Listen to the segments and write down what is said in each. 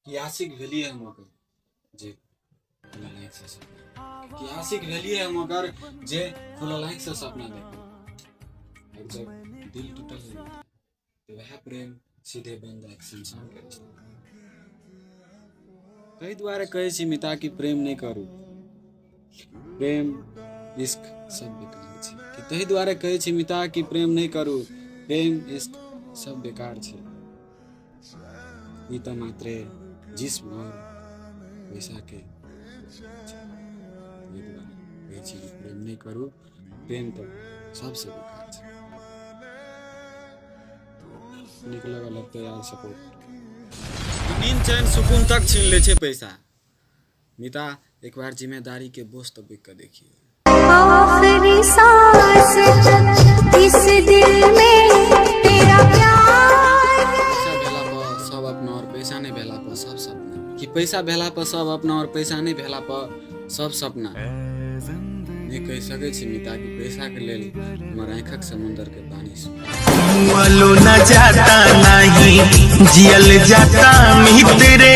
कि आशिक भेलियै हम ओकर जे खुलल आँखिसँ सपना, कि आशिक भेलियै हम ओकर जे खुलल आँखिसँ सपना देखल। आओर जब दिल टूटल तऽ वएह प्रेम सीधे बन्द आँखि संसार करै छै। ताहि दुआरे कहै छी मिता कि प्रेम नहि करू, प्रेम इश्क सब बेकार छै। कि ताहि दुआरे कहै छी मिता कि प्रेम नहि करू, प्रेम इश्क सब बेकार छै। ई तऽ मात्रे जिस्म और पैसाके ताहि दुआरे कहै छी कि प्रेम नहि करू, प्रेम तऽ सबसँ बेकार छै। नीक लगल हेतै यार सपोर्ट। नींद चैन सुकून तक छीन लै छै पैसा। मिता एक बार जिम्मेदारी के बोझ तऽ बुझि कऽ देखियौ। आखिरी सांस तक इस दिल में तेरा प्यार। पैसा भेला पर सब अपना और पैसा नहि भेला पर सब सपना। कि पैसा भेला पर सब अपना और पैसा नहि भेला पर सब सपना। नहि कहि सकै छी मिता कि पैसाके लेल हमर आँखिक समुन्दरके पानी मुअलो न जाता नहीं जियल जाता मित रे,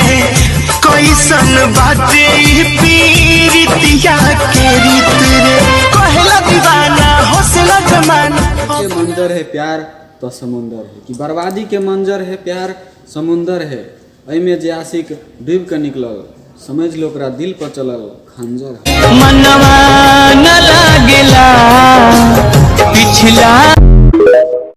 कैसन बाटे ई पीरितिया के रीत रे, कहेला दीवाना हौसला जमाना। के मंजर है प्यार तो समुंदर है, कि बर्बादी के मंजर है प्यार समुंदर है। एहिमे जे आशिक डूबि कऽ निकलल समझ लो ओकरा दिल पर चलल खंजर है। मनवा न लागेला पिछला।